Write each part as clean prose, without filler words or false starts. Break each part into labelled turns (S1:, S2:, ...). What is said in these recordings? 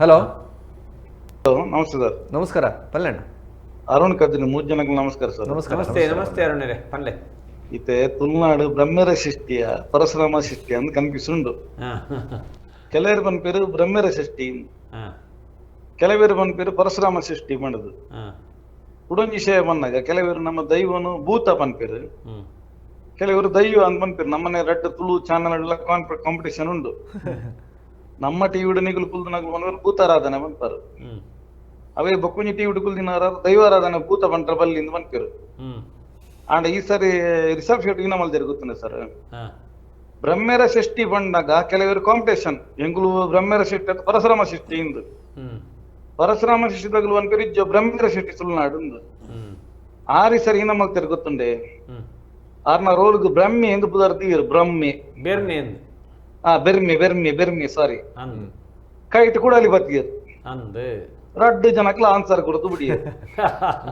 S1: Hello.
S2: Namaste sir.
S1: ನಮಸ್ಕಾರ ಪಲ್ಲೆಣ್ಣ.
S2: ಅರುಣ್ ಕದ್ರಿ, ಮೂರು ಜನಕ್ಕೆ ನಮಸ್ಕಾರ ಸರ್.
S1: ನಮಸ್ಕಾರ.
S3: ನಮಸ್ತೆ ನಮಸ್ತೆ ಅರುಣರೇ, ಪನ್ಲೆ.
S2: ಇತ್ತೆ ತುಳುನಾಡು ಬ್ರಹ್ಮರ ಸೃಷ್ಟಿಯ ಪರಶುರಾಮ ಸೃಷ್ಟಿ ಅಂತ ಕನ್ಫ್ಯೂಸ್ ಉಂಡು. ಕೆಲವರು ಪನ್ಪೇರು ಬ್ರಹ್ಮರ ಸೃಷ್ಟಿ, ಕೆಲವರು ಪನ್ಪೇರು ಪರಶುರಾಮ ಸೃಷ್ಟಿ ಮಾಡುದು. ಕುಡೊಂಜಿ ವಿಷಯ ಬಂದಾಗ ಕೆಲವರು ನಮ್ಮ ದೈವನು ಭೂತ ಪನ್ಪೇರು, ಕೆಲವರು ದೈವ ಅಂತ ಪನ್ಪೇರು. ನಮ್ಮನೆ ರಡ್ಡ್ ತುಳು ಚಾನಲ್ ಎಲ್ಲ ಕಾಂಪಿಟೇಷನ್ ಉಂಡು. ನಮ್ಮ ಟಿವಿ ನಿಗುಲು ಕುಲ್ದು ನಗುಲು ಬಂದವರು ಭೂತಾರಾಧನೆ ಪನ್ಪಾರು. ಅವೇ ಬೊಕ್ಕುಂಜಿ ಟಿವಿ ಕುಲ್ದಿನಾರ ದೈವಾರಾಧನೆ ಭೂತ ಬಂಟ್ರ ಬಲ್ಲಿಂದ ಪನ್ಪೇರು. ಆಂಡ ಈ ಸರಿ ರಿಷಬ್ ಶೆಟ್ಟಿ ನಮ್ಮಲ್ಲಿ ಗೊತ್ತುಂಡೆ ಸರ್. ಬ್ರಹ್ಮರ ಸೃಷ್ಟಿ ಬಂದಾಗ ಕೆಲವರು ಕಾಂಪಿಟೇಷನ್, ಎಂಗುಲು ಬ್ರಹ್ಮರ ಸೃಷ್ಟಿ ಅಥವಾ ಪರಶುರಾಮ ಸೃಷ್ಟಿ ಇಂದು. ಪರಶುರಾಮ ಸೃಷ್ಟಿ ತಗಲು ಅನ್ಪೇರು, ಇಜ್ಜ ಬ್ರಹ್ಮರ ಸೃಷ್ಟಿ ತುಳುನಾಡು ಇಂದು. ಆರಿ ಸರಿ ನಮ್ಮಲ್ತೇರು ಗೊತ್ತುಂಡೆ. ಆರ್ನ ರೋಲ್ಗ್ ಬ್ರಹ್ಮಿ ಎಂದು ಪುದರ್ ತೀರು ಬ್ರಹ್ಮಿ.
S3: ಬೆರ್ಮೆ ಎಂದು.
S2: ಆ ಬೆರ್ಮೆ ಬೆರ್ಮೆ ಬೆರ್ಮೆ ಸಾರಿ.
S3: ಅಂದ್.
S2: ಕೈಟ್ ಕೂಡಲಿ ಬತ್ತಿಯರು.
S3: ಅಂದ್.
S2: ರಡ್ಡು ಜನಕ್ಲ ಆನ್ಸರ್ ಕೊಡ್ತು ಬಿಡಿ.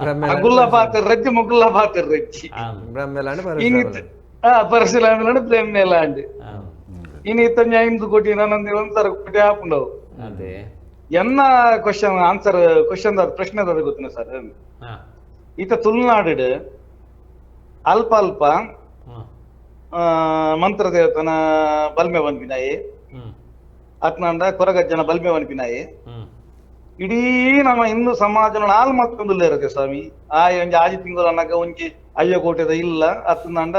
S1: ಬ್ರಹ್ಮೆಲಾಂಡ್.
S2: ಅಗುಲ್ಲ ಪಾತ್ರ ರಜ್ಜಿ, ಮುಗುಲ್ಲ ಪಾತ್ರ ರಜ್ಜಿ.
S3: ಅಂದ್.
S1: ಬ್ರಹ್ಮೆಲಾಂಡ್.
S2: ಇನಿ
S1: ಪರಶುರಾಮಲಾಂಡ್.
S2: ಆ ಪರಶುರಾಮಲಾಂಡ್ ಬ್ರಹ್ಮೆಲಾಂಡ್.
S3: ಅಂದ್.
S2: ಇನಿ ಇತ್ತಂಜ 5 ಕೋಟಿ ನನ್ನೊಂದು ಒಂದ್ಸರ ಕೋಟಿ ಹಾಪುಂಡವು.
S3: ಅದೇ.
S2: ಎನ್ನ question answer question ಪ್ರಶ್ನೆ ದಾದ ಗೊತ್ತಿನ ಸರ್? ಈತ ತುಳುನಾಡು ಅಲ್ಪ ಅಲ್ಪ ಮಂತ್ರದೇವತನ ಬಲ್ಮೆ ಪನ್ಪಿನಾಯಿ, ಅತ್ನಂಡ ಕೊರಗಜ್ಜನ ಬಲ್ಮೆ ಪನ್ಪಿನಾಯಿ. ಇಡೀ ನಮ್ಮ ಹಿಂದೂ ಸಮಾಜ ನಾಲ್ ಮತ್ತೊಂದು ಇರುತ್ತೆ ಸ್ವಾಮಿ. ಆ ಒಂಜಿ ಆಜಿ ತಿಂಗಳು ಅನ್ನಕ ಒಂಜಿ ಅಯ್ಯೋ ಕೋಟೆದ ಇಲ್ಲ, ಅತ್ನಂಡ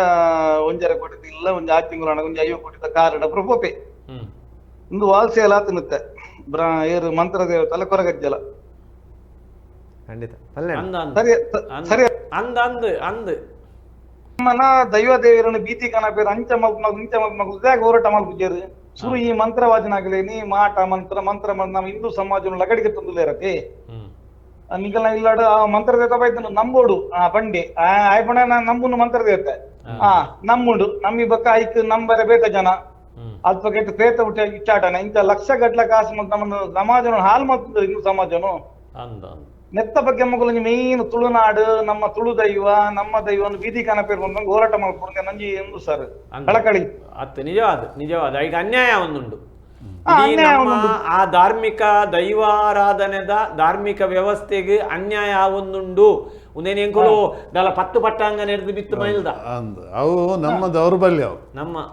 S2: 1.5 ಕೋಟೆದ ಇಲ್ಲ, ಒಂಜಿ ಆಜಿ ತಿಂಗಳು ಅನ್ನಕ ಒಂಜಿ ಅಯ್ಯೋ ಕೋಟೆದ ಕಾರಡ ಪ್ರಪೋಪೆ. ಇಂದು ವಾಲ್ಸೆ ಎಲ್ಲ ತಿನ್ನುತ್ತೆ ಬ್ರ ಏರು ಮಂತ್ರದೇವತಲ್ಲ ಕೊರಗಜ್ಜಲ.
S1: ಖಂಡಿತ ಪಲ್ಲೆಣ್ಣ.
S3: ಅಂದ್ ಅಂದ್.
S2: ಸರಿ.
S3: ಅಂದ್.
S2: ಸರಿ.
S3: ಅಂದ್ ಅಂದ್ ಅಂದ್.
S2: ನಮ್ಮನ ದೈವ ದೇವರನ್ನು ಬೀತಿ ಕನಪೇರು ಅಂಚ ಮಲ್ಪು ಇಂಚ ಮಲ್ಪು ಹೋರಾಟ ಮಲ್ಪುಜೇರು. ಸುರು ಈ ಮಂತ್ರವಾದಿನಾಗಲೇ ನೀ ಮಾಟ ಮಂತ್ರ ಮಂತ್ರ ಮಂತ್ರ ನಮ್ಮ ಹಿಂದೂ ಸಮಾಜ ಲಗಡಿಗೆ ತಂದುಲೇ ಇರತ್ತೆ. ನಿಗಲ ಇಲ್ಲಾಡು ಆ ಮಂತ್ರದೇವತ ಬೈತನು ನಂಬೋಡು. ಆ ಬಂಡಿ ಆ ಆಯ್ಪಣ ನಂಬುನು ಮಂತ್ರದೇವತೆ. ಆ ನಮ್ಮುಂಡು ನಮ್ಮಿ ಬಕ್ಕ ಐಕ್ ನಂಬರೆ ಬೇತ ಜನ. ಅಲ್ಪ ಕೆಟ್ಟ ಪೇತ ಹುಟ್ಟ ಇಚ್ಚಾಟನ ಇಂಥ ಲಕ್ಷ ಗಟ್ಲೆ ಕಾಸು ಮತ್ತು ನಮ್ಮನ್ನು ಸಮಾಜನ ಹಾಲು ಮತ್ತು ಹಿಂದೂ ಸಮಾಜನು.
S3: ಅಂದ್ ಅಂದ್.
S2: ನೆತ್ತ ಬಗ್ಗೆ ಮಗುಲು ಮೇನ್ ತುಳುನಾಡು ನಮ್ಮ ತುಳು ದೈವ ನಮ್ಮ ದೈವವನ್ನು ಬೀದಿ ಕನಪೇರು ಬಂದಂಗೆ ಹೋರಾಟ ಮಾಡ್ಕೊಂಡು ನಂಜಿ ಎಂದು ಸರ್.
S3: ಅಂದ್.
S2: ಕಳಕಳಿ.
S3: ಅತ್ತು ನಿಜವಾದ ನಿಜವಾದ. ಈಗ ಅನ್ಯಾಯ ಒಂದುಂಡು. ಇಡೀ
S2: ಅನ್ಯಾಯ
S3: ನಮ್ಮ
S2: ಒಂದುಂಡು.
S3: ಆ ಧಾರ್ಮಿಕ ದೈವಾರಾಧನೆದ ಧಾರ್ಮಿಕ ವ್ಯವಸ್ಥೆಗೆ ಅನ್ಯಾಯ ಒಂದುಂಡು. ಉಂದೇನು ಎಂಕುಲು ದಲ ಪತ್ತು ಪಟ್ಟಾಂಗ ನೆಡ್ದು ಬಿತ್ತು ಮೈಲ್ದ.
S4: ಅಂದ್ ಅವು ನಮ್ಮ ದೌರ್ಬಲ್ಯ ಅವು.
S3: ನಮ್ಮ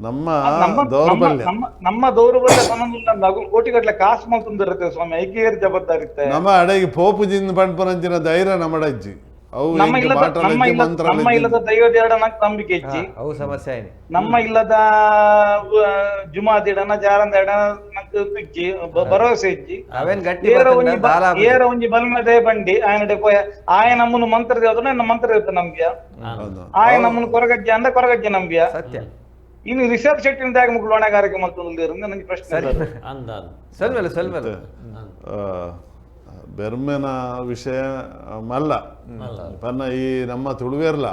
S4: ನಮ್ಮ
S2: ನಮ್ಮ
S4: ದೌರ್ಬಲ್ಯ.
S2: ನಮ್ಮ ನಮ್ಮ ದೌರ್ಬಲ್ಯ ಸಂಬಂಧ ಕೋಟಿಗಟ್ಟಲೆ ಕಾಸು ಮಲ್ತೊಂದಿರುತ್ತೆ ಸ್ವಾಮಿ, ಐಕೇರ್ ಜವಾಬ್ದಾರಿ.
S4: ನಮ್ಮ ಅಡೆಗೆ ಪೋಪುಜಿಂದ ಪಂಪನಂಚಿನ ಧೈರ್ಯ ನಮ್ಮ ಅಜ್ಜಿ ಅವು
S2: ನಮ್ಮ
S4: ಎಂಕ್
S2: ಇಲ್ಲದ ನಮ್ಮ
S4: ಮಾಟಲಜ್ಜಿ
S2: ಇಲ್ಲದ ನಮ್ಮ
S4: ಮಂತ್ರಲಜ್ಜಿ.
S2: ಇಲ್ಲದ ದೈವ ದೇವಡ ನಂಬಿಕೆ ಇಜ್ಜಿ.
S1: ಅವು ಸಮಸ್ಯೆ ಆಯ್ನಿ.
S2: ನಮ್ಮ ಇಲ್ಲದ ಜುಮಾದಿಡನ ಜಾರಂದಡ ನಂಗೆ ಇಜ್ಜಿ, ಭರವಸೆ ಇಜ್ಜಿ.
S1: ಅವೇನ್ ಗಟ್ಟಿ
S2: ಏರ
S1: ಬತ್ತಂಡ
S2: ಒಂಜಿ
S1: ದಾಲ ಆಪುಜಿ.
S2: ಏರ ಒಂಜಿ ಬಲ್ಮದೆ ಬಂಡಿ ಆಯನಡೆ ಪೋಯ ಆಯ ನಮ್ಮನ್ನು ಮಂತ್ರ ದೇವತನ ನಮ್ಮ ಮಂತ್ರ ದೇವತ ನಂಬಿಯ.
S4: ಹೌದು.
S2: ಆಯ ನಮ್ಮನ್ನು ಕೊರಗಜ್ಜ ಅಂದ ಕೊರಗಜ್ಜ ನಂಬಿಯ.
S1: ಸತ್ಯ.
S2: ಇನ್ನು ರಿಷಬ್ ಶೆಟ್ಟಿನ ದಾಗ ಮುಗ್ಳು ಹೊಣೆಗಾರಿಕೆ ಮಲ್ತೊಂದು ನನಗೆ ಪ್ರಶ್ನೆ
S1: ಸರಿ.
S2: ಸರ್.
S3: ಅಂದ ಅಂದ್.
S1: ಸೊಲ್ಮೆಲು ಸೊಲ್ಮೆಲು.
S4: ಆ, ಬೆರ್ಮೆನ ವಿಷಯ ಮಲ್ಲ ಪನ್ನ ಈ ನಮ್ಮ ತುಳುವೆರ್ಲ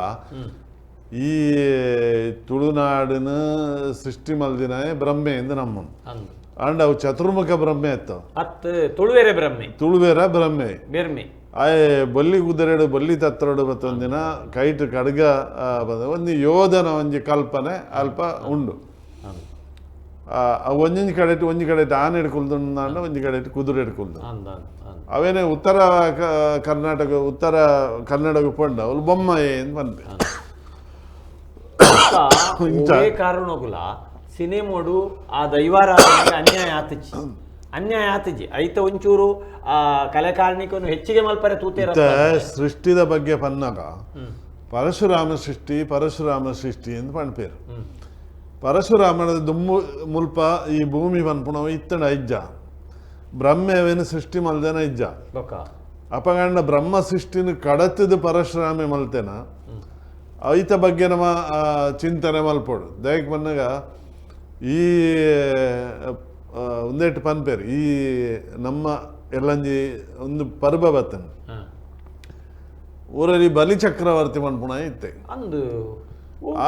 S4: ಈ ತುಳುನಾಡಿನ ಸೃಷ್ಟಿ ಮಲ್ದಿನ ಬ್ರಹ್ಮೆ ಎಂದು ನಮ್ಮನು.
S3: ಅಂದ್.
S4: ಅಂಡ್ ಅವು ಚತುರ್ಮುಖ ಬ್ರಹ್ಮೆ ಇತ್ತು.
S3: ಅತ್ತು ತುಳುವೆರೆ ಬ್ರಹ್ಮೆ.
S4: ತುಳುವೆರ ಬ್ರಹ್ಮೆ.
S3: ಬೆರ್ಮೆ.
S4: ಆಯೆ ಬೊಲ್ಲಿ ಕುದುರೆಡು ಬೊಲ್ಲಿ ತತ್ತರಡು ಮತ್ತೊಂದಿನ ಕೈಟ್ ಖಡ್ಗ ಬಂದ ಒಂದು ಯೋಧನ ಒಂಜಿ ಕಲ್ಪನೆ ಅಲ್ಪ ಉಂಡು.
S3: ಅಂದ್.
S4: ಒಂಜೊಂಜಿ ಕಡೆಟ್ ಒಂಜಿ ಕಡೆಟ್ ಆನೆ ಹಿಡ್ಕೊಲ್ದು, ಒಂಜಿ ಕಡೆಟ್ ಕುದುರೆ ಹಿಡ್ಕೊಲ್ದು.
S3: ಅಂದ್ ಅಂದ್ ಅಂದ್.
S4: ಅವೇನೆ ಉತ್ತರ ಕರ್ನಾಟಕ ಉತ್ತರ ಕನ್ನಡಕ್ಕೆ ಪಂಡ ಅವ್ಲು ಬೊಮ್ಮಾಯಿ ಅಂತ ಪನ್ಪೆ. ಇಂಚ.
S3: ಒವ್ವೇ ಕಾರಣಗುಲ ಸಿನಿಮೋಡು ಆ ದೈವಾರಾಧನೆಗೆ ಅನ್ಯಾಯ ಆತಜಿ, ಅನ್ಯಾಯ ಆತಜಿ. ಐತ ಒಂಚೂರು ಆ ಕಲೆ ಕಾರ್ಣಿಕನು ಹೆಚ್ಚಿಗೆ ಮಲ್ಪರೆ ತೂತೇರ.
S4: ಇತ್ತ ಸೃಷ್ಟಿದ ಬಗ್ಗೆ ಪನ್ನಾಗ ಪರಶುರಾಮ ಸೃಷ್ಟಿ ಪರಶುರಾಮ ಸೃಷ್ಟಿ ಅಂತ ಪಣ್ಪೇರು. ಪರಶುರಾಮನ ದುಮ್ಮು ಮುಲ್ಪ ಈ ಭೂಮಿ ಪನ್ಪುಣವು ಇತ್ತಣ ಇಜ್ಜ, ಬ್ರಹ್ಮವೇನು ಸೃಷ್ಟಿ ಮಲ್ದನ ಇಜ್ಜ.
S3: ಬೊಕ್ಕ
S4: ಅಪಗಂಡ ಬ್ರಹ್ಮ ಸೃಷ್ಟಿನ ಕಡತದ ಪರಶುರಾಮೆ ಮಲ್ತೆನ ಐತ ಬಗ್ಗೆ ನಮ್ಮ ಚಿಂತನೆ ಮಲ್ಪೋಡು. ದಯಕ್ ಬನ್ನಾಗ ಈ ಒಂದೇಟು ಪನ್ಪೇರು ಈ ನಮ್ಮ ಎಲ್ಲಂಜಿ ಒಂದು ಪರ್ಬ ಬತ್ತನ. ಊರಲ್ಲಿ ಬಲಿ ಚಕ್ರವರ್ತಿ ಮನ್ಪುಣ ಇತ್ತೆ.
S3: ಅಂದು.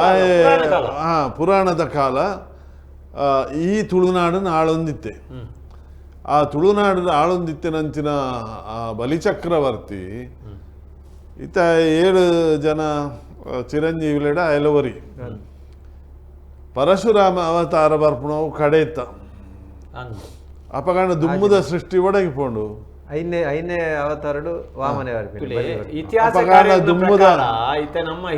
S4: ಆಯೆ
S3: ಪುರಾಣ ಕಾಲ.
S4: ಹಾ, ಪುರಾಣದ ಕಾಲ. ಈ ತುಳುನಾಡನ್ನ ಆಳೊಂದಿತ್ತೆ. ಆ ತುಳುನಾಡಿನ ಆಳೊಂದಿತ್ತಿನಂಚಿನ ಆ ಬಲಿಚಕ್ರವರ್ತಿ ಇತ್ತ ಏಳು ಜನ ಚಿರಂಜೀವಿಲೆಡ ಐಲವರಿ ಪರಶುರಾಮ ಅವತಾರ ಬರ್ಪುಣವು ಕಡೆಯಿತ್ತ.
S3: ಅಂದು.
S4: ಅಪಗಾಂಡ ದುಮ್ಮುದ ಸೃಷ್ಟಿ ಒಡಗಿ ಪೋಂಡು
S1: ಐನೇ ಐನೇ ಅವತಾರಡು ವಾಮನೆ
S3: ಇತಿಹಾಸ ಪ್ರಕಾರ ಇತ ನಮ್ಮ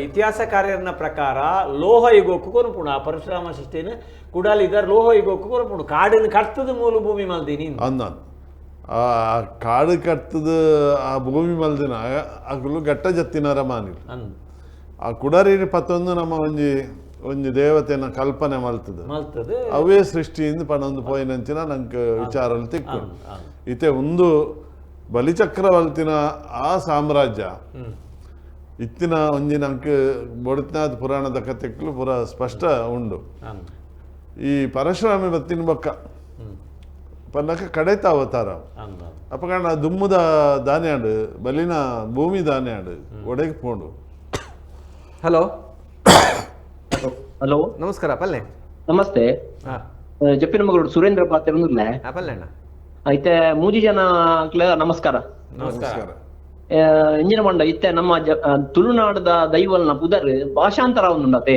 S3: ಇತಿಹಾಸಕಾರ್ಯರ ಪ್ರಕಾರ ಲೋಹ ಯುಗಕ್ಕೂ ಕೊನಪುಣ ಪರಶುರಾಮ ಸೃಷ್ಟಿನ ಕುಡಾಲಿ ಇದರ ಲೋಹ ಯುಗಕ್ಕೂ ಕೊನಪುಣು ಕಾಡಿನ ಕರ್ತದ ಮೂಲ ಭೂಮಿ ಮಲ್ದಿನಿ
S4: ಅಂದ ಆ ಕಾಡು ಕರ್ತದ ಆ ಭೂಮಿ ಮಲ್ದಿನ ಅಗುಲು ಗಟ್ಟ ಜತ್ತಿನರ ಮಾನಿಲ್ ಆ ಕುಡರಿ ಪತ್ತೊಂದು ನಮ್ಮ ಒಂಜಿ ಒಂಜಿ ದೇವತೆನ ಕಲ್ಪನೆ ಮಲ್ತದ ಅವೇ ಸೃಷ್ಟಿಯಿಂದ ಪಣೊಂದು ಪೋಯಿನಂಚಿನ ನಂಗೆ ವಿಚಾರ ತಿಕ್ಕು ಇತ್ತೆ ಒಂದು ಬಲಿಚಕ್ರವರ್ತಿನ ಆ ಸಾಮ್ರಾಜ್ಯ ಇತ್ತಿನ ಒಂಜಿ ನಂಗೆ ಬೊಡತ್ನಾಥ್ ಪುರಾಣದ ಕಥೆಗಳು ಪುರ ಸ್ಪಷ್ಟ ಉಂಡು. ಈ ಪರಶುರಾಮ ಬತ್ತಿನ ಬೊಕ್ಕ ಪನ್ನಕ ಕಡೆತ ಅವತಾರ ಅಪಕಾರಣ ದುಮ್ಮುದ ದಾನ್ಯಾಡು ಬಲಿನ ಭೂಮಿ ದಾನ್ಯಾಡು ಒಡೆಗೆ ಪೋಂಡು.
S1: ಹಲೋ
S5: ಹಲೋ
S1: ನಮಸ್ಕಾರ ಪಲ್ಲೆ.
S5: ನಮಸ್ತೆ. ಜಪ್ಪಿನ ಮಗಳು ಸುರೇಂದ್ರ ಪಾತ್ರ
S1: ಪಲ್ಲೆ ಅಣ್ಣ.
S5: ಐತೆ ಮೂಜಿ ಜನ ನಮಸ್ಕಾರ.
S4: ನಮಸ್ಕಾರ.
S5: ಇಂಜಿನ ಮಂಡ ಇತ್ತೆ ನಮ್ಮ ತುಳುನಾಡದ ದೈವಲ್ನ ಪುದರ್ ಭಾಷಾಂತರ ಒಂದುಂಡತೆ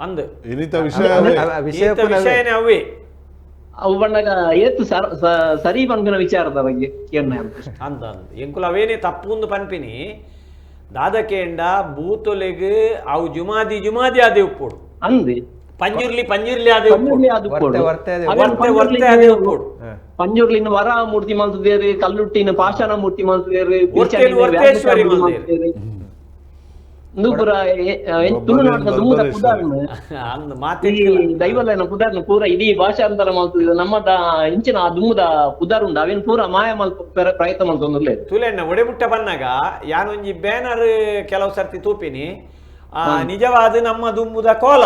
S3: ಅಂದ್
S4: ಇನಿತ ವಿಷಯ
S3: ವಿಷಯನೇ ಅವೇ
S5: ಅವು ಬಂದಾಗ ಏತು ಸರಿ ಪನ್ಪಿನ ವಿಚಾರದ ಬಗ್ಗೆ
S3: ಅಂದ ಎಂಕುಲ ಅವೇನೆ ತಪ್ಪುಂದು ಪನ್ಪಿನಿ ದಾದಕೇಂಡ ಬೂತೊಲೆಗ್ ಅವು ಜುಮಾದಿ ಜುಮಾದಿ ಆದೆ ಉಪ್ಪೋಡು
S5: ಅಂದ್
S3: ಪಂಜುರ್ಲಿ ಪಂಜುರ್ಲಿ ಆದೆ ಉಪ್ಪೋಡು ವರ್ತೆ ಆದೆ ಉಪ್ಪೋಡು
S5: ಪಂಜುರ್ಲಿನ ವರ ಮೂರ್ತಿ ಮಲ್ತದೇರು, ಕಲ್ಲುಟ್ಟಿನ ಪಾಷಾಣ ಮೂರ್ತಿ ಮಲ್ತದೇರು,
S3: ವರ್ತೇಶ್ವರಿ ಮಲ್ತದೇರು.
S5: ಪೂರ ತುಳುನಾಡಿನ ದುಮ್ಮದ ಪುದಾರ್ನ ದೈವಲನ ಪುದಾರ್ನ ಪೂರ ಇಡೀ ಭಾಷಾಂತರ ಮಲ್ತದ ನಮ್ಮ ಇಂಚಿನ ಆ ದುಮ್ಮದ ಪುದಾರ್ ಉಂಡು ಅವೇನು ಪೂರ ಮಾಯ ಮಲ್ಪ ಪ್ರಯತ್ನ ಮಲ್ತೊಂದುಲ್ಲೆ.
S3: ತುಲೆಣ್ಣ ಒಡೆಬುಟ್ಟ ಬನ್ನಾಗ ಯಾನೊಂಜಿ ಬ್ಯಾನರ್ ಕೆಲವು ಸರ್ತಿ ತೂಪಿನಿ ನಿಜವಾದ ನಮ್ಮ ದುಮ್ಮುದ ಕೋಲ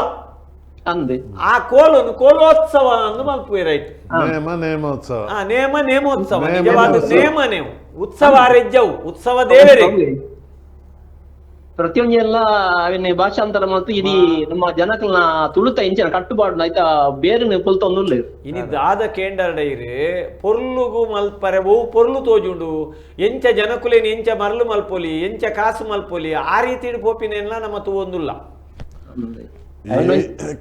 S5: ಅಂದೆ
S3: ಆ ಕೋಲನ್ನು ಕೋಲೋತ್ಸವ ಅಂದು ಮಲ್ಪುವೆ ರೈಟ್.
S4: ನೇಮ ನೇಮೋತ್ಸವ
S3: ನೇಮ ನೇಮೋತ್ಸವ ನಿಜವಾದ ನೇಮ ನೇಮ ಉತ್ಸವ ಆರೆಜ್ಜವು ಉತ್ಸವ ದೇವರೇ
S5: ಪ್ರತಿಯೊಂಜೆಲ್ಲ ಅವನ್ನ ಭಾಷಾಂತರ ಮತ್ತು ಇಡೀ ನಮ್ಮ ಜನಕಲ್ನ ತುಳುತ ಇಂಚಿನ ಕಟ್ಟುಪಾಡು ಆಯ್ತಾ ಬೇರೆ ಪೊಲ್ತೊಂದುಲ್ಲೆ.
S3: ಇನಿ ದಾದ ಕೇಂಡರ್ಡೈರು ಪೊರ್ಲುಗು ಮಲ್ಪರೆ ಓ ಪೊರ್ಲು ತೋಜುಂಡು ಎಂಚ ಜನಕುಲೇನು ಎಂಚ ಮರಳು ಮಲ್ಪೊಲಿ ಎಂಚ ಕಾಸು ಮಲ್ಪೊಲಿ ಆ ರೀತಿ ಪೋಪಿನೆಲ್ಲ ನಮ್ಮ ತೂವೊಂದುಲ್ಲ.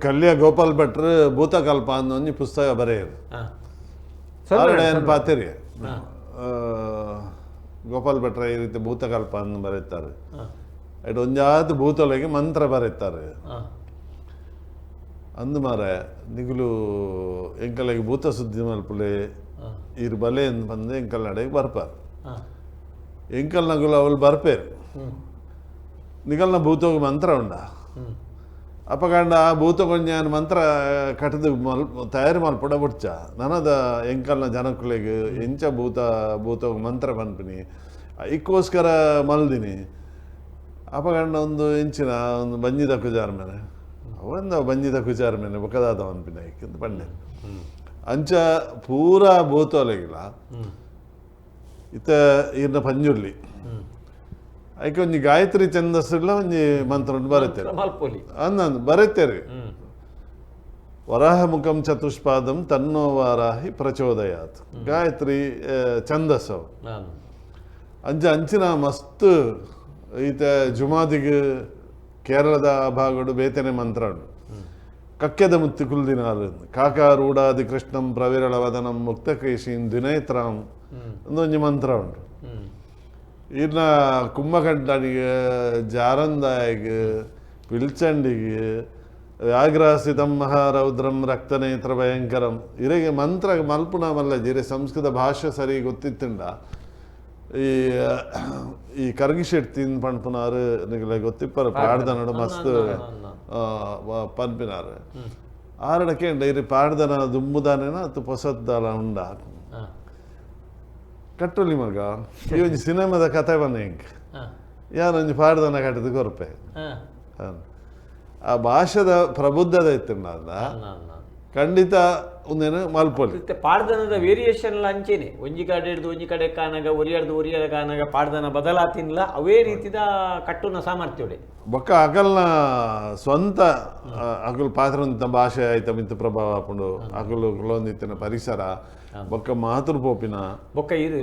S4: ಕಲ್ಯ ಗೋಪಾಲ್ ಭಟ್ರು ಭೂತಕಲ್ಪ ಅನ್ನೋ ಒಂಜಿ ಪುಸ್ತಕ ಬರೆಯರು ಪಾತೆರಿ ಗೋಪಾಲ್ ಭಟ್ರ ಈ ರೀತಿ ಭೂತಕಲ್ಪ ಅನ್ನು ಬರೀತಾರೆ. ಅಯ್ಟ್ ಒಂಜಾತ್ ಭೂತೊಲೆಗೆ ಮಂತ್ರ ಬರೀತಾರೆ ಅಂದು ಮಾರ ನಿಗುಲು ಎಂಕಲೆಗೆ ಭೂತ ಸುದ್ದಿ ಮಲ್ಪುಲೆ ಇರು ಬಲೆ ಎಂದು ಬಂದು ಎಂಕಲ್ ನಡೆಗೆ ಬರ್ಪಾರು ಎಂಕಲ್ ನಗುಲು ಅವಳು ಬರ್ಪೇರು ನಿಗಲ್ನ ಭೂತೋಗ ಮಂತ್ರ ಉಂಡ ಅಪಕಾಂಡ ಆ ಭೂತಗೊಂಜಾನ ಮಂತ್ರ ಕಟ್ಟದು ಮಲ್ ತಯಾರಿ ಮಲ್ಪಡ ಬುಡ್ಚ ನನದ ಎಂಕಲ್ನ ಜನಕುಲೆಗೆ ಎಂಚ ಭೂತ ಭೂತೋಗ ಮಂತ್ರ ಪನ್ಪಿನಿ ಇಕ್ಕೋಸ್ಕರ ಮಲ್ದಿನಿ ಅಪಗಂಡ ಒಂದು ಇಂಚಿನ ಒಂದು ಬಂಜಿದ ಕುಜಾರ ಮೇಲೆ ಅವಂದ ಬಂಜಿದ ಕುಜಾರ ಮೇಲೆ ಬೊಕದಾದ ಅನ್ಪಿನ ಇಕ್ಕಿಂದು ಪಂಡೆ ಅಂಚ ಪೂರಾ ಭೂತೊಲೆಗಿಲ್ಲ ಇತ್ತ ಈರ್ನ ಪಂಜುರ್ಲಿ ಐಕೆ ಒಂಜಿ ಗಾಯತ್ರಿ ಛಂದಸ್ಸುಡ್ಲ ಒಂಜಿ ಮಂತ್ರ ಉಂಟು ಬರೀತೇವೆ ಅಂದಂದು ಬರೀತೇವೆ. ವರಾಹಮುಖಂ ಚತುಷ್ಪಾದಂ ತನ್ನೋ ವಾರಾಹಿ ಪ್ರಚೋದಯಾತ್ ಗಾಯತ್ರಿ ಛಂದಸ್ಸವು ಅಂಚ ಅಂಚಿನ ಮಸ್ತ್ ಈತ ಜುಮಾದಿಗೆ ಕೇರಳದ ಆ ಭಾಗಡು ಬೇತನೆ ಮಂತ್ರ ಉಂಟು. ಕಕ್ಕೆದ ಮುತ್ತಿ ಕುಲ್ದಿನಾರು ಕಾಕಾರೂಢಾದಿ ಕೃಷ್ಣಂ ಪ್ರವಿರಳವದನಂ ಮುಕ್ತಕೇಶೀನ್ ದ್ವಿನೇತ್ರಾಂ ಒಂದೊಂಜಿ ಮಂತ್ರ ಉಂಟು. ಇನ್ನ ಕುಂಭಕಂಠನಿಗೆ ಜಾರಂದಾಯಿಗೆ ಪಿಲ್ಚಂಡಿಗೆ ವ್ಯಾಘ್ರಾಸಿತಂ ಮಹಾರೌದ್ರಂ ರಕ್ತನೇತ್ರ ಭಯಂಕರಂ ಇರೆಗೆ ಮಂತ್ರ ಮಲ್ಪುಣ ಮಲ್ಲ ಇರೆ ಸಂಸ್ಕೃತ ಭಾಷೆ ಸರಿ ಗೊತ್ತಿತ್ತುಂಡ ಈ ಈ ಕರ್ಗಿಶೆಟ್ಟಿ ಪನ್ಪುನಾರು ನಿಗಲೆ ಗೊತ್ತಿಪ್ಪರು ಪಾಡ್ದನಡು ಮಸ್ತ್ ಪನ್ಪಿನಾರು ಆರಡಕ್ಕೆ ಇರಿ ಪಾಡ್ದನ ದುಂಬುದಾನೇನ ಅತ್ತು ಪೊಸದ್ದಾಲ ಉಂಡ ಕಟ್ಟೊಲಿ ಮಗ ಈ ಒಂಜಿ ಸಿನಿಮಾದ ಕತೆ ಬನ್ನ ಇಂಕ್ ಯಾರೊಂಜಿ ಪಾಡ್ದನ ಕಟ್ಟದ ಕೊರ್ಪೆ ಆ ಭಾಷೆದ ಪ್ರಬುದ್ಧದ ಇತ್ತುಂಡ ಖಂಡಿತ ಒಂದೇನು ಮಲ್ಪೊಲಿ
S3: ಪಾಡ್ದನದ ವೇರಿಯೇಷನ್ ಅಂಚೆನೆ ಒಂಜಿ ಕಡೆ ಹಿಡ್ದು ಒಂಜಿ ಕಡೆ ಕಾನಾಗ ಒರಿಯರ್ದು ಒರಿಯರ ಕಾನಾಗ ಪಾಡ್ದನ ಬದಲಾತಿನ್ಲ ಅವೇ ರೀತಿದ ಕಟ್ಟುನ ಸಾಮರ್ಥ್ಯ
S4: ಬೊಕ್ಕ ಅಗಲ್ನ ಸ್ವಂತ ಅಗಲ್ ಪಾತ್ರ ಭಾಷೆ ಆಯ್ತ ಮಿತ್ತ ಪ್ರಭಾವ ಆಪುಂಡು ಅಗಲು ಕುಲೊಂದಿತ್ತಿನ ಪರಿಸರ ಬೊಕ್ಕ ಮಾತೃ ಪೋಪಿನ
S3: ಬೊಕ್ಕ ಇರು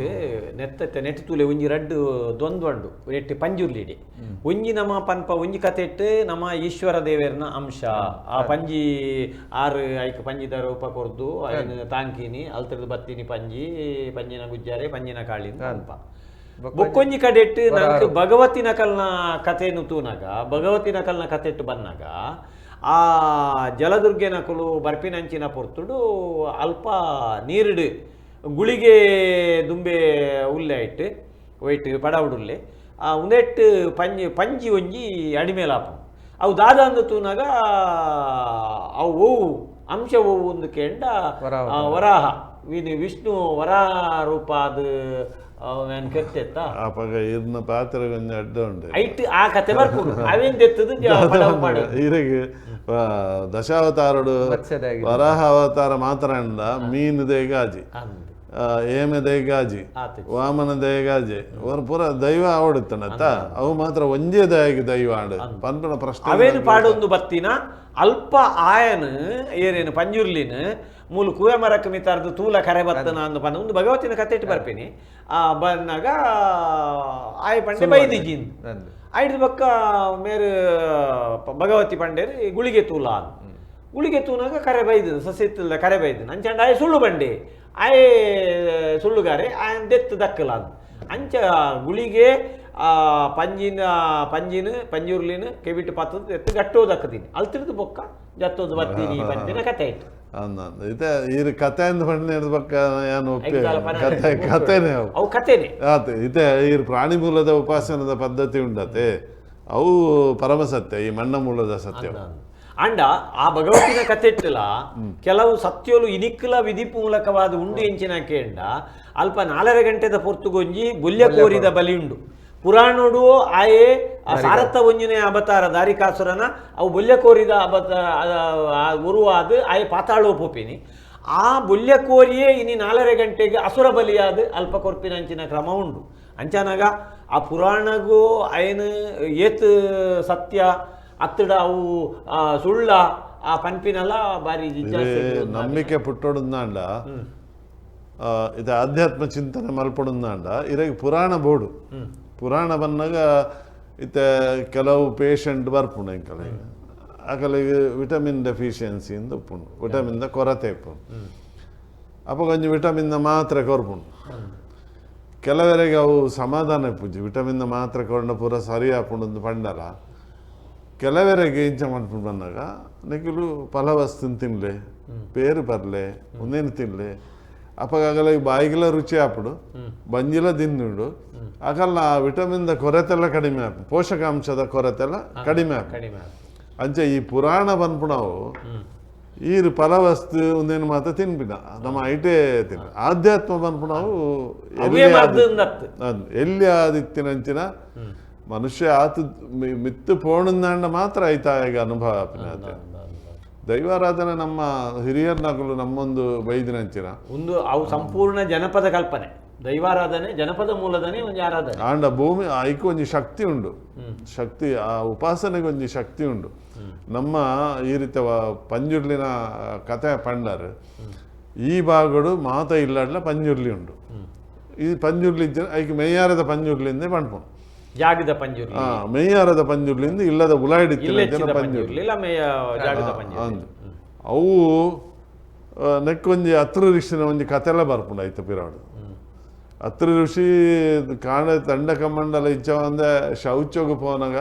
S3: ನೆತ್ತ ನೆಟ್ಟು ತೂಲೆ ಒಂಜಿ ರಡ್ಡು ದ್ವಂದ್ವಂಡು ನೆಟ್ಟಿ ಪಂಜುರ್ಲಿಡಿ ಒಂಜಿ ನಮ್ಮ ಪನ್ಪ ಒಂಜಿ ಕತೆಟ್ ನಮ್ಮ ಈಶ್ವರ ದೇವೆರ್ನ ಅಂಶ ಆ ಪಂಜಿ ಆರು ಐಕ್ ಪಂಜಿದ ರೂಪ ಕೊರ್ದು ಐನ್ ತಾಂಕಿನಿ ಅಲ್ತರದ ಬತ್ತಿನಿ ಪಂಜಿ ಪಂಜಿನ ಗುಜ್ಜಾರೆ ಪಂಜಿನ ಕಾಳಿನ ಪನ್ಪ. ಬೊಕ್ಕೊಂಜಿ ಕಡೆಟ್ ನಂಗೆ ಭಗವತಿನ ಕಲ್ನ ಕಥೆನು ತೂನಾಗ ಭಗವತಿನ ಕಲ್ನ ಕಥೆಟ್ಟು ಬಂದಾಗ ಆ ಜಲದುರ್ಗೆನಕುಲು ಬರ್ಪಿನಂಚಿನ ಪೊರ್ತುಡು ಅಲ್ಪ ನೀರುಡು ಗುಳಿಗೆ ದುಂಬೆ ಉಲ್ಲೆ ಇಟ್ಟು ಒಯ್ಟ್ ಪಡವುಡುಲ್ಲೆ ಆ ಉಂದೆಟ್ಟು ಪಂಜಿ ಪಂಜಿ ಒಂಜಿ ಅಡಿಮೇಲಾಪು ಅವು ದಾದ ಅಂದು ತೂನಾಗ ಅವು ಓವು ಅಂಶ ಓವು ಒಂದು ಕೇಂಡ ವರಾಹ ವಿಷ್ಣು ವರಾಹ ರೂಪ ಅದು ಕೆತ್ತೆತ್ತ
S4: ಅಪಗ ಇರ್ನ ಪಾತ್ರ ಒಂಜಿ ಅಡ್ಡ ಉಂಡು
S3: ಐಟ್ ಆ ಕತೆ ಬರ್ಪುಂಡು ಅವೇನ್ ದೆತ್ತದು ಪಡವು
S4: ಇರೆಗ್ ದಶಾವತಾರಡು ವರಾಹ ಅವತಾರ ಮಾತ್ರ ಅಂಡ ಮೀನು ದೇಗಾಜಿ ಏಮೆ ದೇಗಾಜಿ ವಾಮನ ದೇಗಾಜಿ ಅವರ ಪೂರ ದೈವ ಆವಡುತ್ತನತ್ತ ಅವು ಮಾತ್ರ ಒಂಜೇ ದಯಗೆ ದೈವ ಆಡು ಪನ್ಪನ ಪ್ರಶ್ನೆ
S3: ಅವೇನು ಪಾಡೊಂದು ಬತ್ತಿನ ಅಲ್ಪ ಆಯನ ಏನೇನು ಪಂಜುರ್ಲಿನ ಮೂಲು ಕೂವೆ ಮರಕ್ಕೆ ಮಿತಾರ್ದು ತೂಲ ಕರೆ ಬತ್ತನ ಅಂದು ಪಂಡ ಒಂದು ಭಗವತಿನ ಕತೆ ಇಟ್ಟು ಬರ್ಪಿನಿ ಆ ಬಂದಾಗ ಆಯ ಪಂಡೆ ಬೈದಿಜಿನ್ ಐದು ಬಕ್ಕ ಮೇರು ಭಗವತಿ ಪಂಡೇರು ಗುಳಿಗೆ ತೂಲ ಗುಳಿಗೆ ತೂನಾಗ ಕರೆ ಬೈದು ಸಸಿತ್ತಲ್ಲ ಕರೆ ಬೈದು ಅಂಚಂಡ ಆಯ ಸುಳ್ಳು ಬಂಡೆ ಆಯೆ ಸುಳ್ಳುಗಾರೆ ಆಯನ್ ದೆತ್ತು ದಕ್ಕಲ ಅಂಚ ಗುಳಿಗೆ ಪಂಜಿನ ಪಂಜಿನ ಪಂಜುರ್ಲಿನ ಕೆಬಿಟ್ಟು ಪತ್ತದ ಎತ್ತು ಗಟ್ಟೋ ದಕ್ಕದೀನಿ ಅಲ್ತಿರ್ದು ಬೊಕ್ಕ ಜತ್ತೋದು ಬತ್ತೀನಿ ಪಂಜಿನ ಕತೆ ಆಯ್ತು
S4: ಇತ್ತೆ ಈ ಕತೆ ಅಂದ್ ಪಂಡ ಬೊಕ್ಕ ಯಾನ್ ಒಪ್ಪೆ ಕತೆ ಕತೆನೇ ಅವು
S3: ಅವು ಕತೆನೇ
S4: ಆತು. ಇತ್ತೆ ಈ ಪ್ರಾಣಿ ಮೂಲದ ಉಪಾಸನದ ಪದ್ಧತಿ ಉಂಡತೆ ಅವು ಪರಮಸತ್ಯ, ಈ ಮಣ್ಣ ಮೂಲದ ಸತ್ಯ.
S3: ಅಂಡ ಆ ಭಗವತಿನ ಕತೆ ಇಟ್ಟಲ ಕೆಲವು ಸತ್ಯಲು ಇನಿಕ್ಕಲ ವಿಧಿ ಮೂಲಕವಾದ ಉಂಡು ಎಂಚಿನ ಕೇಂಡ ಅಲ್ಪ 4.5 ಗಂಟೆದ ಪೊರ್ತುಗೊಂಜಿ ಬುಲ್ಯ ಕೋರಿದ ಬಲಿ ಉಂಡು ಪುರಾಣೋಡು ಆಯೆ ಆ ಸಾರತ್ತ ಒಂಜಿನೇ ಅವತಾರ ದಾರಿಕಾಸುರನ ಅವು ಬುಲ್ಯ ಕೋರಿದ ಅವತಾರ ಉರುವಾದ ಆಯೆ ಪಾತಾಳೋ ಪೋಪಿನಿ ಆ ಬುಲ್ಯ ಕೋರಿಯೇ ಇನಿ 4.5 ಗಂಟೆಗೆ ಅಸುರ ಬಲಿಯಾದ ಅಲ್ಪ ಕೊರ್ಪಿನ ಅಂಚಿನ ಕ್ರಮ ಉಂಡು. ಅಂಚನಾಗ ಆ ಪುರಾಣಗೂ ಆಯನ ಏತ್ ಸತ್ಯ ಅತ್ತಡ ಅವು ಸುಳ್ಳ ಆ ಪನ್ಪಿನಲ್ಲ ಬಾರಿ
S4: ನಂಬಿಕೆ ಪುಟ್ಟೊಡುಂದಾಂಡ ಇದು ಆಧ್ಯಾತ್ಮ ಚಿಂತನೆ ಮಲ್ಪೊಡುಂದಾಂಡ ಇರಗೆ ಪುರಾಣ ಬೋಡು ಪುರಾಣ ಬಂದಾಗ ಇತ್ತೆ ಕೆಲವು ಪೇಷಂಟ್ ಬರ್ಪುಂಡು ಎಂಕಲೆಗ್ ಅಕಲೆಗ್ ವಿಟಮಿನ್ ಡೆಫಿಷಿಯನ್ಸಿ ಇಂದ ಉಪ್ಪುಂಡು, ವಿಟಮಿನ್ the ಕೊರತೆ ಇಪ್ಪುಂಡು. ಅಪ್ಪ ಕೊಂಚ ವಿಟಮಿನ್ ಮಾತ್ರ ಕೊರ್ಪುಂಡು. ಕೆಲವರೆಗೆ ಅವು ಸಮಾಧಾನ ಇಪ್ಪುಜಿ, ವಿಟಮಿನ್ ಮಾತ್ರ ಕೊಂಡ ಪೂರ ಸರಿ ಆಪುಂಡು ಪಂಡಲ. ಕೆಲವರೆಗೆ ಇಂಚ ಮನ್ಪುಂಡು ಬಂದಾಗ ನಿಖಲು ಫಲವಸ್ತುನ್ ತಿನ್ಲೆ, ಪೇರು ಪರ್ಲೆ, ಒಂದೇನು ತಿನ್ಲೆ, ಅಪ್ಪಗಾಗಲ ಬಾಯಿಗೆಲ್ಲ ರುಚಿ ಆಪುಡು, ಬಂಜಿಲ ತಿನ್ನುಡು, ಆಗಲ್ಲ ವಿಟಮಿನ್ the ಕೊರತೆಲ್ಲ ಕಡಿಮೆ ಆಪು, ಪೋಷಕಾಂಶದ ಕೊರತೆಲ್ಲ ಕಡಿಮೆ ಆಪು. ಅಂಚೆ ಈ ಪುರಾಣ ಪನ್ಪುಣವು ಈರು ಫಲವಸ್ತು ಒಂದೇನು ಮಾತ್ರ ತಿನ್ಪಿನ ನಮ್ಮ ಐಟೇ ತಿನ್ನ ಆಧ್ಯಾತ್ಮ ಪನ್ಪುಣವು ಎಲ್ಲಿ ಆದಿತ್ತಿನಂಚಿನ ಮನುಷ್ಯ ಆತು ಮಿತ್ತು ಪೋಣಂದಾಂಡ ಮಾತ್ರ ಆಯ್ತಾ ಈಗ ಅನುಭವ ಆಪಿನ. ದೈವಾರಾಧನೆ ನಮ್ಮ ಹಿರಿಯರ್ನಕಲು ನಮ್ಮೊಂದು ಬೈದಿನಂಚಿನ
S3: ಒಂದು ಅವು ಸಂಪೂರ್ಣ ಜನಪದ ಕಲ್ಪನೆ, ದೈವಾರಾಧನೆ ಜನಪದ ಮೂಲದನೆ ಒಂದು ಆರಾಧನೆ.
S4: ಆಂಡ ಭೂಮಿ ಐಕ್ ಒಂಜಿ ಶಕ್ತಿ ಉಂಡು, ಶಕ್ತಿ ಆ ಉಪಾಸನೆಗೆ ಒಂಜಿ ಶಕ್ತಿ ಉಂಡು. ನಮ್ಮ ಈ ರೀತಿ ಪಂಜುರ್ಲಿನ ಕತೆ ಪಂಡರ್ ಈ ಭಾಗಡು ಮಾತ ಇಲ್ಲಾಡ್ಲ ಪಂಜುರ್ಲಿ ಉಂಡು. ಈ ಪಂಜುರ್ಲಿ ಐಕ್ ಮೇಯಾರದ ಪಂಜುರ್ಲಿಂದ ಪಣ್ಪುಂಡು,
S3: ಜಾಗದ ಪಂಜುರ್ಲಿ,
S4: ಮೇಯಾರದ ಪಂಜುರ್ಲಿಂದ ಇಲ್ಲದ ಉಲಾಯಿಡಿ
S3: ಪಂಜುರ್ಲಿ ಪಂಜುರ್ಲಿ
S4: ಅವು ನೆಕ್ಕೊಂಜಿ ಅತ್ರ ಋಷಿನ ಒಂಜಿ ಕತೆಲ್ಲ ಬರ್ಪುಂಡು ಐತ ಪಿರಾಡು. ಅತ್ರ ಋಷಿ ಕಾಣ ತಂಡ ಕಮ್ಮಂಡಲ ಇಚ್ಚ ಒಂದ ಶೌಚೋಗ ಪೋನಾಗ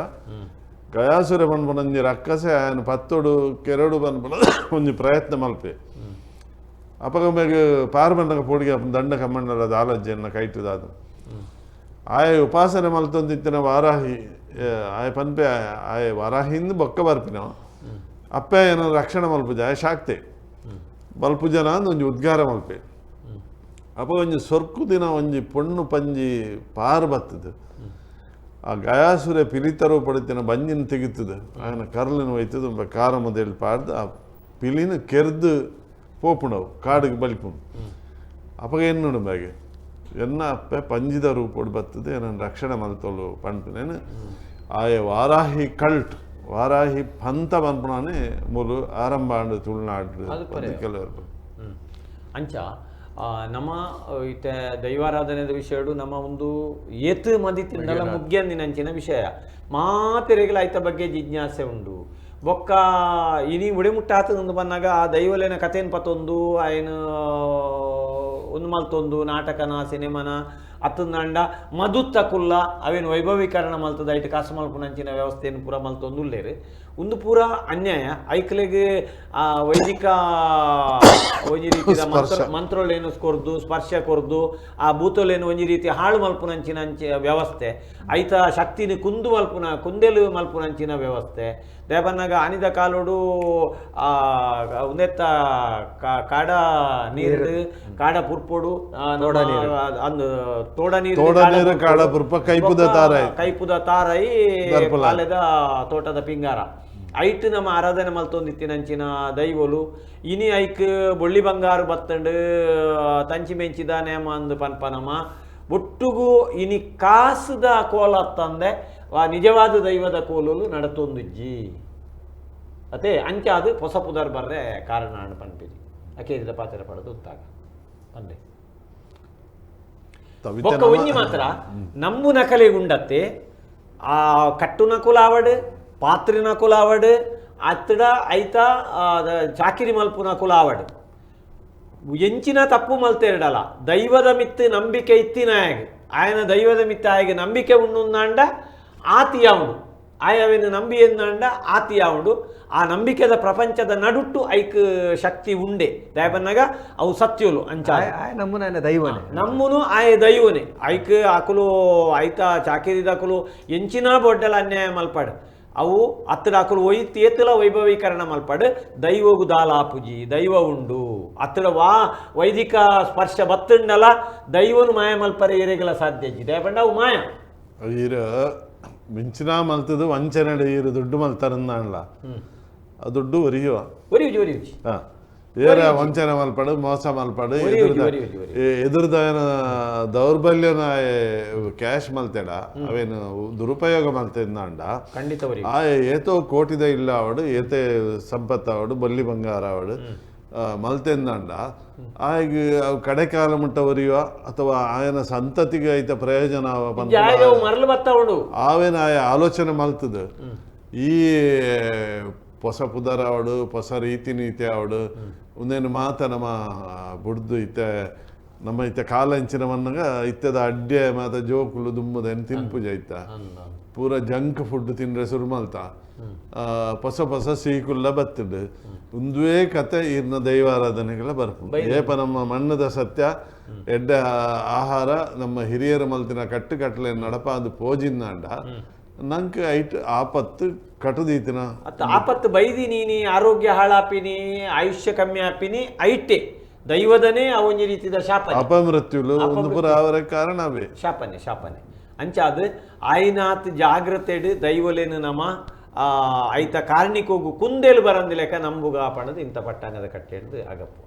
S4: ಗಯಾಸುರ ಪನ್ಪುನ ಒಂಜಿ ರಕ್ಕಸೆ ಆಯನ ಪತ್ತೊಡು ಕೆರಡು ಪನ್ಪುನ ಒಂಜಿ ಪ್ರಯತ್ನ ಮಲ್ಪೆ. ಅಪಗ ಮೇಗ ಪಾರ್ ಬಂದಾಗ ಪೋಡಿಗೆ ದಂಡ ಕಮ್ಮಂಡಲ ದಾಲಜ್ಜೆಯನ್ನ ಕೈಟುದಾದ ಆಯ ಉಪಾಸನೆ ಮಲ್ತೊಂದಿತ್ತಿನ ವಾರಾಹಿ ಆಯ ಪನ್ಪೆ ಆಯ ವಾರಾಹಿಂದ ಬೊಕ್ಕ ಬರ್ಪಿನವ ಅಪ್ಪೆ ಏನೋ ರಕ್ಷಣೆ ಮಲ್ಪುಜ ಆಯ ಶಾಕ್ತೆ ಮಲ್ಪುಜನ ಅಂದ್ ಒಂಜಿ ಉದ್ಗಾರ ಮಲ್ಪೆ. ಅಪ್ಪ ಒಂಜಿ ಸೊರ್ಕು ದಿನ ಒಂಜಿ ಪೊಣ್ಣು ಪಂಜಿ ಪಾರು ಬತ್ತದು ಆ ಗಯಾಸುರೆ ಪಿಲಿತರು ಪಡಿತಿನ ಬಂಜಿನ ತೆಗಿತದೆ ಆಯನ ಕರ್ಲಿನ ಒಯ್ತದ ಕಾರ ಮೊದಲು ಪಾಡ್ದು ಆ ಪಿಲಿನ ಕೆರ್ದು ಪೋಪುಣವು ಕಾಡಿಗೆ ಬಲಿಪುಂಡು. ಅಪ್ಪಗ ಏನು ನೋಡು ಬಾಗೆ ಎನ್ನ ಅಪ್ಪೆ ಪಂಜಿದ ರೂಪೋಡು ಬರ್ತದೆ ನನ್ನ ರಕ್ಷಣೆ ಮಲ್ತೋಳು ಪಂಪನೇನು ಆಯ ವಾರಾಹಿ ಕಲ್ಟ್ ವಾರಾಹಿ ಪಂತ ಪನ್ಪುಣಾನೆ ಮೂಲು ಆರಂಭ ಆಂಡ್ ತುಳುನಾಡು ಕೆಲವರು
S3: ಅಂಚ ನಮ್ಮ ಇತ್ತೆ ದೈವಾರಾಧನೆದ ವಿಷಯಡು ನಮ್ಮ ಒಂದು ಏತ್ ಮದಿ ತಿಂಡಲ ಮುಗ್ಯಂದಿನಂಚಿನ ವಿಷಯ ಮಾತೆರೆಗಳ ಐತ ಬಗ್ಗೆ ಜಿಜ್ಞಾಸೆ ಉಂಡು. ಬೊಕ್ಕ ಇನಿ ಉಡೆಮುಟ್ಟಾತಂದು ಬಂದಾಗ ಆ ದೈವಲೇನ ಕಥೆನ್ ಪತ್ತೊಂದು ಆಯ್ನ ಒಂದು ಮಲ್ತೊಂದು ನಾಟಕನ ಸಿನಿಮಾನ ಅತ್ತಂದಾಂಡ ಮದುತ್ತ ಕುಲ್ಲ ಅವೇನು ವೈಭವೀಕರಣ ಮಲ್ತದ ಐಟ್ ಕಾಸು ಮಲ್ಪುನಂಚಿನ ವ್ಯವಸ್ಥೆಯನ್ನು ಪೂರ ಮಲ್ತೊಂದು ಉಲ್ಲೇರು. ಒಂದು ಪೂರ ಅನ್ಯಾಯ. ಐಕ್ಲೆಗ್ ಆ ವೈದಿಕ ಒಂಜಿ ರೀತಿಯ ಮಂತ್ರಲೇನು ಕೊರ್ದು ಸ್ಪರ್ಶ ಕೊರ್ದು ಆ ಭೂತಲೇನು ಒಂಜಿ ರೀತಿ ಹಾಳು ಮಲ್ಪುನಂಚಿನ ಅಂಚೆ ವ್ಯವಸ್ಥೆ, ಐತ ಶಕ್ತಿನ ಕುಂದು ಮಲ್ಪುನ ಕುಂದೆಲು ಮಲ್ಪುನಂಚಿನ ವ್ಯವಸ್ಥೆ. ದೇವನ್ನಾಗ ಅನಿದ ಕಾಲೋಡು ಆ ಉಂದೆತ್ತ ಕಾಡ ನೀರು ಕಾಡ ಪುರ್ಪೊಡು ಅಂದು ತೋಡ ನೀರು
S4: ಕಾಡ ಪುರ್ಪ ಕೈಪುದ ತಾರಾಯಿ
S3: ಕೈಪುದ ತಾರಾಯಿ ಪಾಲೆದ ತೋಟದ ಪಿಂಗಾರ ಐಟ್ ನಮ್ಮ ಆರಾಧನೆ ಮಲ್ತೊಂದಿತ್ತಿನಂಚಿನ ದೈವಲು. ಇನಿ ಐಕ್ ಬೊಳ್ಳಿ ಬಂಗಾರು ಬತ್ತಂಡು ತಂಚಿ ಮೆಂಚಿದ ನೇಮ ಅಂದು ಪನ್ಪನಮ ಒಟ್ಟುಗು ಇನಿ ಕಾಸುದ ಕೋಲ ತಂದೆ ಆ ನಿಜವಾದ ದೈವದ ಕೋಲಲು ನಡತೊಂದಿಜ್ಜಿ ಅದೇ ಅಂಚಾದು ಹೊಸ ಪುದರ್ ಬರ್ರೆ ಕಾರಣ ಪನ್ಪಿದಿ ಅಕೇರಿದ ಪಾತ್ರ ಪಡೆದು ಉತ್ತಾಗ ಪಂದೆ ಬೊಕ್ಕ ಒಂಜಿ ಮಾತ್ರ ನಂಬು ನಕಲೆಗುಂಡತ್ತೆ ಆ ಕಟ್ಟು ನಕುಲಾವಡ್ ಪಾತ್ರಿ ನಕುಲಾವಡ್ ಅತ್ತಡ ಐತ ಚಾಕಿರಿ ಮಲ್ಪು ನಕುಲಾವಡ್ ಎಂಚಿನ ತಪ್ಪು ಮಲ್ತೇರಡಲ ದೈವದ ಮಿತ್ತು ನಂಬಿಕೆ ಇತ್ತಿನಾಯಗ ಆಯನ ದೈವದ ಮಿತ್ತ ಆಯಗ ನಂಬಿಕೆ ಉಣ್ಣುಂದಾಂಡ ಆತಿಯಾವುಡು ಆಯವೇನು ನಂಬಿ ಎಂದಾಂಡ ಆತಿಯಾವುಡು ಆ ನಂಬಿಕೆದ ಪ್ರಪಂಚದ ನಡುಟ್ಟು ಐಕ್ ಶಕ್ತಿ ಉಂಡೆ ದಯಬನ್ನಾಗ ಅವು ಸತ್ಯಲು ಅಂಚ
S1: ನಮ್ಮನ ದೈವನೇ
S3: ನಮ್ಮನು ಆಯ ದೈವನೇ ಐಕ್ ಅಕುಲು ಐತ ಚಾಕಿರಿದ ಅಕುಲು ಎಂಚಿನ ಬೊಡ್ಡಲ ಅನ್ಯಾಯ ಮಲ್ಪಾಡು ಅವು ಅತ್ತಡ ಅಕುಲು ಒಯ್ತೇತಲ ವೈಭವೀಕರಣ ಮಲ್ಪಾಡು ದೈವಗು ದಾಲಾಪುಜಿ ದೈವ ಉಂಡು ಅತ್ತಡ ವಾ ವೈದಿಕ ಸ್ಪರ್ಶ ಬತ್ತುಂಡಲ ದೈವನು ಮಾಯ ಮಲ್ಪರೆ ಏರೆಗಳ ಸಾಧ್ಯ ದಯಪಂಡ ಅವು ಮಾಯ.
S4: ಈರ ಮಿಂಚಿನ ಮಲ್ತದು ವಂಚನೆ ಈರು ದುಡ್ಡು ಮಲ್ತಾರಂದಾಣ್ಲ ಆ ದುಡ್ಡು ಒರಿಯುವ
S3: ಒರಿಯುಜಿ ಒರಿಯುಜಿ
S4: ಹಾಂ ಏರ ವಂಚನೆ ಮಲ್ಪಾಡು ಮೋಸ ಮಲ್ಪಾಡು ಎದುರ್ದಾಯನ ದೌರ್ಬಲ್ಯನ ಕ್ಯಾಶ್ ಮಲ್ತೇಡ ಅವೇನು ದುರುಪಯೋಗ ಮಲ್ತಿಂದಾಂಡ
S3: ಖಂಡಿತ
S4: ಆ ಏತೋ ಕೋಟಿದ ಇಲ್ಲ ಅವಡು ಏತೆ ಸಂಪತ್ತು ಅವಡು ಬಲ್ಲಿ ಬಂಗಾರ ಅವಡು ಮಲ್ತೆಂದಾಂಡ ಆಗ ಅವು ಕಡೆಕಾಲ ಮುಟ್ಟ ಒರಿಯುವ ಅಥವಾ ಆಯನ ಸಂತತಿಗೆ ಐತ ಪ್ರಯೋಜನ
S3: ಮರಳು ಬತ್ತವಡು
S4: ಆವೇನ ಆಯ ಆಲೋಚನೆ ಮಲ್ತದ ಈ ಹೊಸ ಪುದರ್ ಅವಡು ಹೊಸ ರೀತಿ ನೀತಿ ಅವಡು ಒಂದೇನು ಮಾತ ನಮ್ಮ ಬುಡ್ದು ಇತ್ತೆ ನಮ್ಮ ಇತ್ತೆ ಕಾಲ ಇಂಚಿನ ಮನ್ನಗ ಇತ್ತದ ಅಡ್ಡೆ ಮಾತ ಜೋಕುಲು ದುಮ್ಮದೇನು ತಿನ್ಪುಜ ಇತ್ತ ಪೂರ ಜಂಕ್ ಫುಡ್ ತಿಂದ್ರೆ ಶುರು ಮಲ್ತ ಹೊಸ ಹೊಸ ಸೀಕುಲ್ಲ ಬತ್ತುಂಡು ಒಂದುವೇ ಕತೆ ಇರ್ನ ದೈವಾರಾಧನೆಗಳ ಬರ್ಪು. ಏಪ ನಮ್ಮ ಮಣ್ಣದ ಸತ್ಯ ಎಡ್ಡೆ ಆಹಾರ ನಮ್ಮ ಹಿರಿಯರ ಮಲ್ತಿನ ಕಟ್ಟು ಕಟ್ಟಲೆ ನಡಪ ಅದು ಪೋಜಿಂದಾಂಡ ನಂಗೆ ಐಟ್ ಆಪತ್ತು ಕಟುದೀತಿನ
S3: ಅತ್ತ ಆಪತ್ತು ಬೈದಿ ನೀನಿ ಆರೋಗ್ಯ ಹಾಳಾಪಿನಿ ಆಯುಷ್ಯ ಕಮ್ಮಿ ಆಪಿನಿ ಐಟೆ ದೈವದನೇ ಅವೊಂಜಿ ರೀತಿದ ಶಾಪ
S4: ಅಪಮೃತ್ಯುಲು ಒಂದು ಪುರ ಅವರ ಕಾರಣವೇ
S3: ಶಾಪನೆ ಶಾಪನೆ ಅಂಚಾದ ಆಯ್ನಾತ್ ಜಾಗ್ರತೆಡು ದೈವಲೇನು ನಮ ಐತ ಕಾರ್ಣಿಕೋಗು ಕುಂದೇಲು ಬರಂದಿಲೆಕ್ಕ ನಂಬುಗ ಪಣದು ಇಂಥ ಪಟ್ಟಾಂಗದ ಕಟ್ಟೆಡ್ದು ಆಗಪ್ಪು.